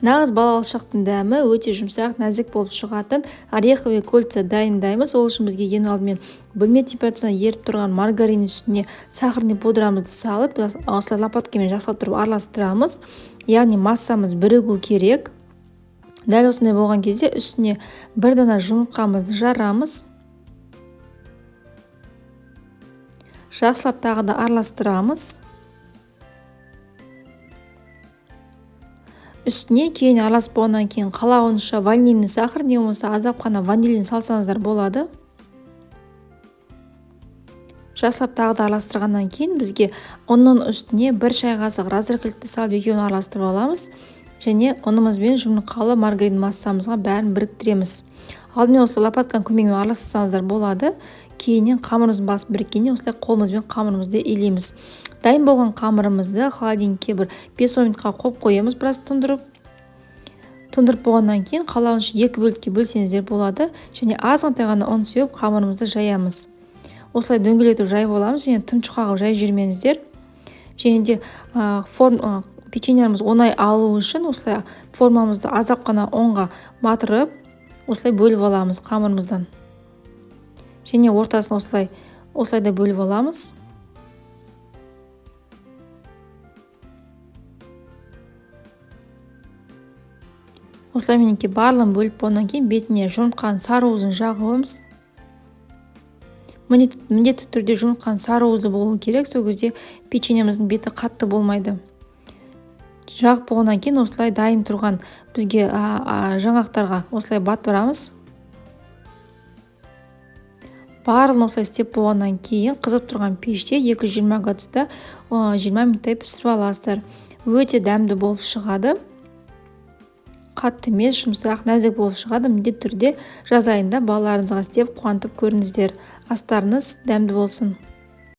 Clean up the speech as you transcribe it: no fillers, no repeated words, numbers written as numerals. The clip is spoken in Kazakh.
Нағыз балалық шақтың дәмі, өте жұмсақ, нәзік болып шығатын ореховый кольца дайындаймыз. Ол үшін бізге ең алдымен бөлме температурасында еріп тұрған маргарин үстіне сахарный пудрамызды салып, осылай лопаткамен жақсылап тұрып араластырамыз. Яғни массамыз бірігу керек. Дәл осындай болған кезде үстіне бір дана жұмыртқамызды жарамыз. Жақсылап тағы да араластырамыз. Үстіне кейін араласып болғаннан кейін қалауынша ванильный сахар, не болмаса аздап қана ванилин салсаңыздар болады. Жақсылап тағы да араластырғаннан кейін бізге ұнның үстіне 1 шай қасық разрыхлитель салып екеуін араластырып аламыз. Және ұнымыз бен жұмыртқалы маргарин массамызға бәрін біріктіреміз. Алдымен осы лопатканың көмегімен араластырсаңыздар болады. Кейіннен қамырымызды басып біріккеннен осылай қолымызбен қамырымызды илейміз. Дайын болған қамырымызды холодильникке бір 5-10 минутқа қойып қоямыз, біраз тұндырып. Тұндырып болғаннан кейін қалауынша 2 бөлікке бөлсеңіздер болады. Және азғантай ғана ұн сеуіп қамырымызды жаямыз. Осылай дөңгелетіп жайып аламыз және тым жұқа қылып жайып жібермеңіздер. Және де печеньеміз оңай алу үшін осылай формамызды аздап қана ұнға батырып, осылай бөліп аламыз қамырымыздан. Және ортасын осылай да бөліп аламыз. Осылай мінекей барлығын бөліп болғаннан кейін бетіне жұмыртқаның сары уызын жағамыз. Міндетті түрде жұмыртқаның сары уызы болу керек, сол кезде печеньеміздің беті қатты болмайды. Жағып болғаннан кейін осылай дайын тұрған бізге жаңғақтарға осылай батырамыз. Барлығын осылай істеп болғаннан кейін қызып тұрған пеште 220 градуста 20 минуттай пісіріп аласыздар. Өте дәмді болып шығады. Қатты емес, жұмсақ, нәзік болып шығады. Міндетті түрде жаз айында балаларыңызға істеп қуантып көріңіздер. Астарыңыз дәмді болсын.